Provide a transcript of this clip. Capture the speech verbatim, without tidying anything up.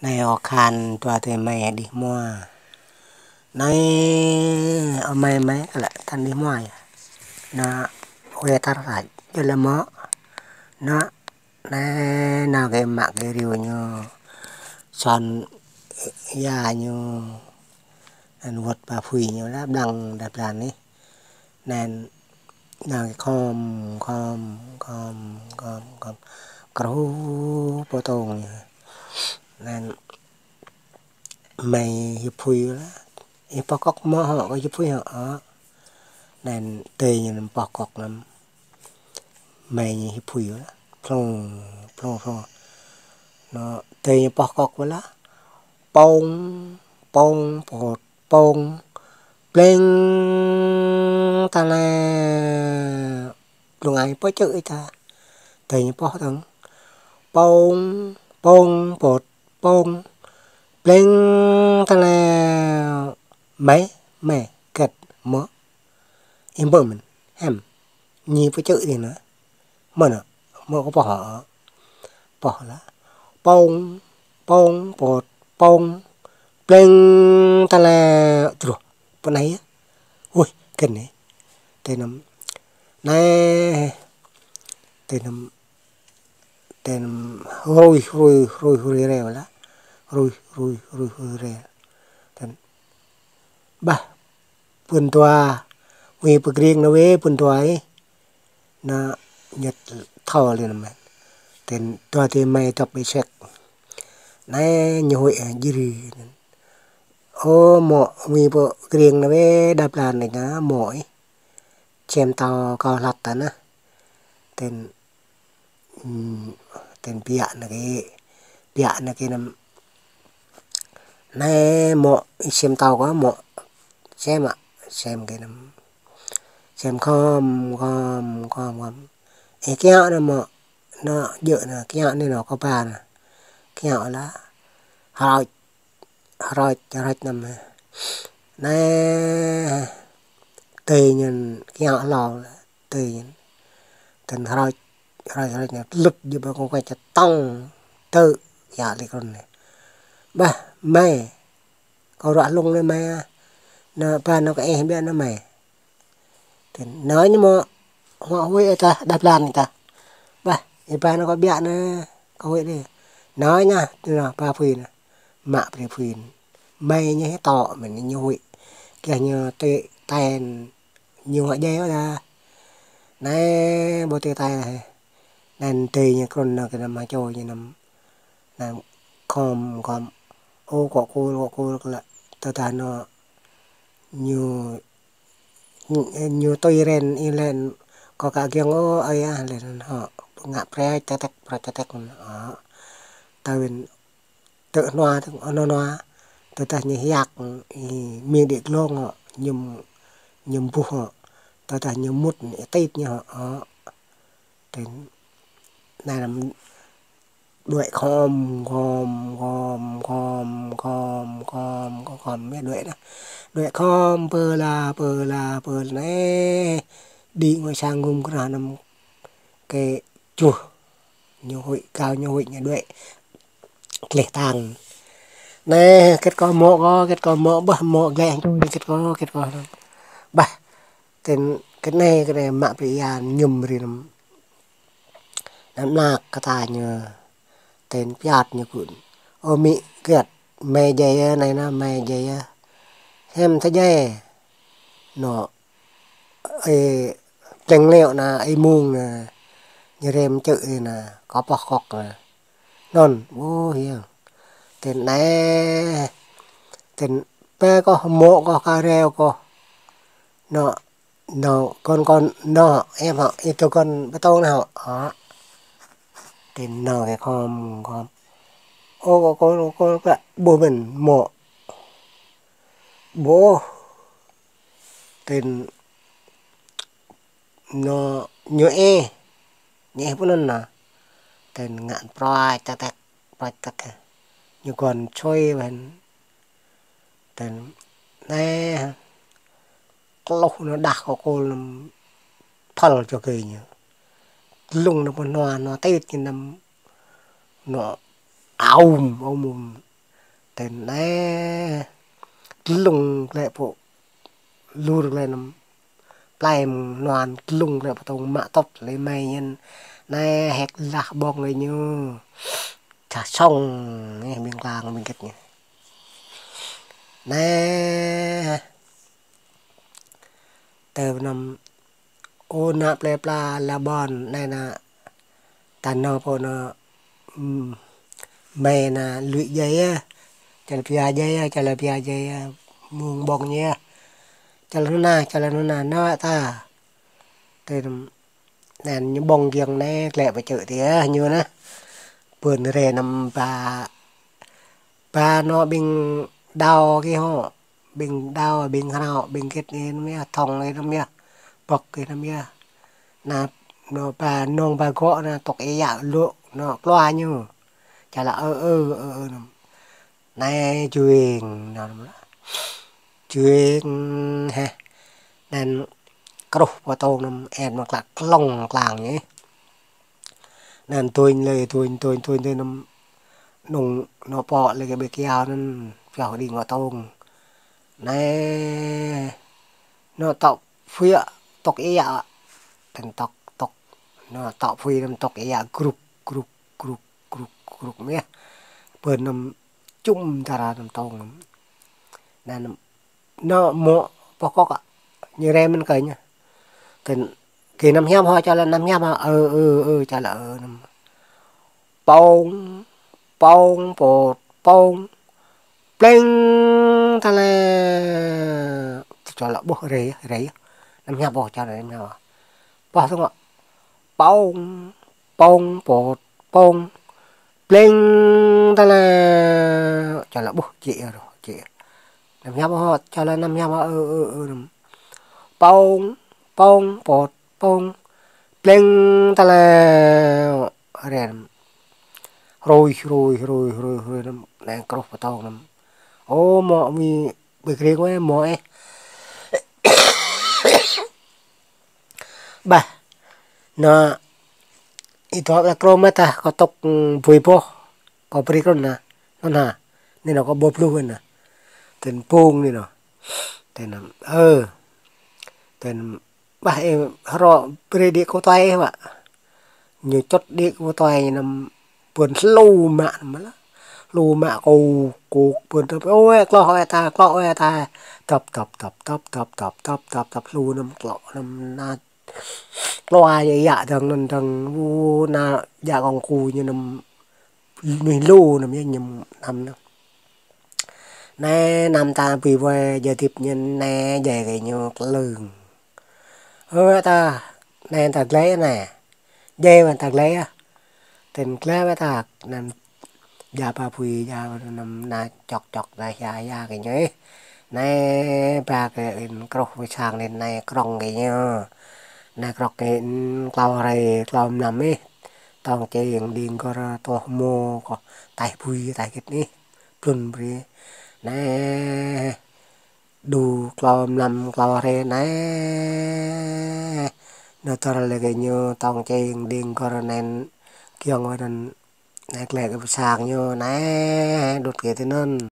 Anai ơ khăn dua tơi mơi đih hmua. Anai ơ mơi mơi kơ lĕ tăn đih hmua yơh. Nă wai tar ră jơ̆ lĕ mơ̆. Nă anai nao kơ mă kơ riu ñu. Son ia ñu. Anŭn wơ̆t ba phui ñu lah blang đah blan nih. Anŭn nao kơ khom khom khom khom khom. Kru pơtông ñu. Anŭn mơi hip phui lah. Ih pơh kŏk mơ̆ hŏ, kơ hip phui hŏ. Anŭn tơi ñu anŭn pơh kŏk anŭn. Mơi ñu hip phui lah. Plông plông plông. Nă tơi ñu pơh kŏk wơ̆t lah. Pông pông pôt pông. Pleng ta lĕ. Blung ai pơčơ̆ ih ta. Tơi ñu pơh tơ̆ng. Pông pông pôt pông. Pleng ta lĕ. Mơi mơi hơget mơ̆. Ih ƀơ̆ mơ̆n hăm. Ñu pơčơ̆ ih nă. Mơ̆n nă, mơ̆ kơ pơh hă. Pơh lah. Pông pông pôt pông. Pleng ta lĕ. Truh. Pơ anai yơh. Ui, hơget anai. Tơi anŭn. Anai. Tơi anŭn. Tơi anŭn hrui hrui hrui hrui reo lah. Hrui hrui hrui hrui reo. Tơi anŭn. Bah. Pun tua. Wai pơgring nă wai pun tua ih. Nă ñĕt thâo lĕ nă mĕt. Tơi anŭn dua tơi mơi dŏp ƀơi sek. Anai ñu huĭ jri. Ơ mơ̆ wai pơgring nă wai đah blan anai nă mơ̆ ih. Čem tao kâo hlăt ta nă. Tơi anŭn, tơi anŭn biă nă kơ, biă nă kơ anŭn. Anai mơ̆ ih čem tao kâo mơ̆. Čem ah, čem kơ anŭn. Čem khom khom khom khom. Ih kiaŏ nă mơ̆. Nă jơ̆ nă kiaŏ anai nă kơ ba nă. Kiaŏ lah. Hrŏč hrŏč hrŏč anŭn. Anai tơi ñu kiaŏ hlâo lah. Tơi ñu. Tơi anŭn hrŏč hrŏč hrŏč anŭn lŭt jơ̆ ƀơi kông kuai čơtŏng. Tơ ia lĕ krŭn anai. Bah mơi. Kâo ruă hlung anai mơi ah. Nă ba nă kơ ih biă nă mơi. Tơi anŭn nao ñu mơ̆ huă huĭ ih ta đah blan ih ta. Bah ih ba nă kơ biă nă kơ huĭ đih. Nao ñu nă ba phui nă. Mă brơi phui. Mơi ñu hĭ tŏ mơ̆n ñu huĭ. Kơ ñu tơi tơi ñu huă jai ôh ta. Anai ƀu tơi tơi lah. Anŭn tơi ñu krŭn nă kơ anŭn mă čô ñu anŭn. Anŭn khom khom. Ơ kŏ kul kŏ kul kơ lĕ. Tơdah nă ñu ñu tui ren ih lĕ kơ ka giŏng ôh ơi ah lĕ hŏ. Ngă prĕ čơtĕk prĕ čơtĕk hŏ. Tơwin tơ hnua tơ hnua hnua. Tơdah ñu hiăk ih mĭn đĭ glông hŏ. Ñŭm ñŭm buh hŏ. Tơdah ñu mŭt ih tit ñu hŏ. Tơi anŭn anai anŭn đuaĭ khom khom khom khom khom khom khom khom mơi đuaĭ nă. Đuaĭ khom pơ la pơ la pơ la anai. Đĭ ngui sang ngum krah anŭn kơ čuh. Ñu huĭ kâo ñu huĭ ñu đuaĭ. Kleh tang. Anai hơget kâo mơ̆ kâo hơget kâo mơ̆ bah mơ̆ gleh čuh hơget kâo hơget kâo. Bah. Tơi anŭn kơ anai kơ anai mă brơi ia ñŭm brơi anŭn. Anŭn mlak kơ ta ñu. Tơi anŭn piat ñu kŭn. Ơ mĭ hơget mơi jai yơh anai nă mơi jai yơh. Hiam tơ jai. Nă. Ih plĕng lĕ nă ih mung nă. Ñu rem čơ̆ ih nă kơ pơh kŏk nă. Anŭn ƀu hiam. Tơi anŭn anai. Tơi anŭn pĕ kơ mơ̆ kơ ka reo kơ. Nă. Nă kŏn kŏn nă em hŏ ih tơ kŏn pơtông nă hŏ. Tơi anŭn nao kơ khom khom. Ơ kơ kơ kơ kơ ƀu mơ̆n mơ̆. Ƀu. Tơi anŭn nă ñu ê. Ñu ê pơ anŭn nă. Tơi anŭn ngă prăč tơtĕk prăč tơtĕk. Ñu kŏn čôi ƀăn. Tơi anŭn anai klŭh nă đah kơ kul anŭn thâo čô kơ ñu. Glông nă pơ hnua hnua tit ñu anŭn nă aum aum aum. Tơl anai, tlung glaĭ pơ lur glaĭ anăm. Plai mơ̆ng nuan tlung glaĭ pơtông mă tŏt lĕ mai ñen. Anai hek lah ƀong lĕ ñu. Ča song, ih, ƀing klang ƀing gĕt ñu. Anai. Tơ anăm ô nă plơi pla la ƀon, anai nă ta nao pơ anŭn, ưm, mai nă lui djai yơh. Čar pia djai yơh, čar pia djai yơh, mơ̆ng ƀong ñu yơh. Čar anŭn nă, čar anŭn nă, nao ta. Tơ anŭn ñu ƀong giŏng anai, glaĭ pơ čư̆ tih yơh, ñu nă. Pơ anŭn rai anăm ba, ba nao ƀing đao kơ hŏ. Ƀing đao, ƀing hrao, ƀing gĕt anŭn yơh, thong anŭn yơh, bŏk anŭn yơh. Nă, nao ba, nong ba gŏ nă, tŏk ia lŏ, nao klua ñu. Ča la ơ, ơ, ơ, ơ, anŭn. Anai juing, anŭn. Juing, heh. Anŭn kruh pơtông anŭn, en mă klă klong klang ñu. Anŭn tuñ lĕ, tuñ, tuñ, tuñ, tuñ, anŭn, nŭng, nao pŏk lĕ kơ ƀĕ kiao anŭn, pioh đing pơtông. Anai, nao tŏk phuiă, tŏk ia. Tơl tŏk, tŏk. Nao tŏk phuiă anŭn tŏk ia, grŭk, grŭk, grŭk, grŭk, grŭk mơ̆n yơh. Pơ anŭn čum tara anŭn tông anŭn. Anŭn anŭn, nao mŏ pŏk kŏk, ñu rai mơ̆n kơ ñu. Tơl gĕt anăm hiam hŏ, ča la anăm hiam hŏ, ơ, ơ, ơ, ča la ơ, anŭn. Pông, pông, pôt, pông. Pleng, ta la. Ča la ƀuh rai, rai. Anăm hiam hŏ, ča la anăm hiam hŏ. Pŏk tơngŏ. Pông, pông, pôt, pông. Pleng, ta la. Ča la ƀuh, jĕ rŏh, jĕ. Anăm hiam hŏ, ča la anăm hiam hŏ, ơ, ơ, ơ, anŭn. Pông, pông, pôt, pông. Pleng, ta la. Rai anŭn. Hrui, hrui, hrui, hrui, hrui anŭn. Anai kruh pơtông anŭn. Ô, mŏ mi ƀơi kreng wơ̆t, mŏ ih. Bah. Nă, ih dŏ la krong mơ̆ tah, kâo tŏk, ưm, bui boh. Kâo brơi krong nă. Anŭn hă. Anai nă kâo ƀuh pluh nă. Tơl pông anai nă. Tơl anŭn, ơ. Tơl anŭn, bah, ih hrŏ brơi đĭ kơ tuai ih wă. Ñu čŏt đĭ kơ tuai anŭn, pơ̆n hlu mă anŭn mơ̆n lah. Hlu mă kôk, kôk pơ̆n tơp, ôi, kloh ơi ta, kloh ơi ta. Tơp, tơp, tơp, hlu anŭn kloh anŭn nă. Kloh ia ia dơ̆ng anŭn dơ̆ng, u, nă ia kông ku ñu anŭn, mih hlu anŭn yơh ñu anŭn nă. Anai anăm ta bui wai jơdip ñu anai jai kơ ñu klưng. Ơ ta, anai ta glai anai. Jai wă ta glai ah. Tơl glai wă ta, anăm ja ba bui, ja anăm nă čŏk čŏk nă hia hia kơ ñu ih. Anai ba kơ in kruh wai sang anai, anai krong kơ ñu. Anai krong kơ in klâo hrơi, klâo mlam ih. Tong čeng, đing gơr, tuh mô, kơ taih bui, taih gĕt ih. Plŭn brơi. Anai. Đu klâo mlam klâo hrơi anai. Nao tơl lĕ kơ ñu tong čeng đing gơr anŭn kiăng wơ̆t anŭn. Anai glai kơ pơ sang ñu anai. Đŭt kơ tui anŭn.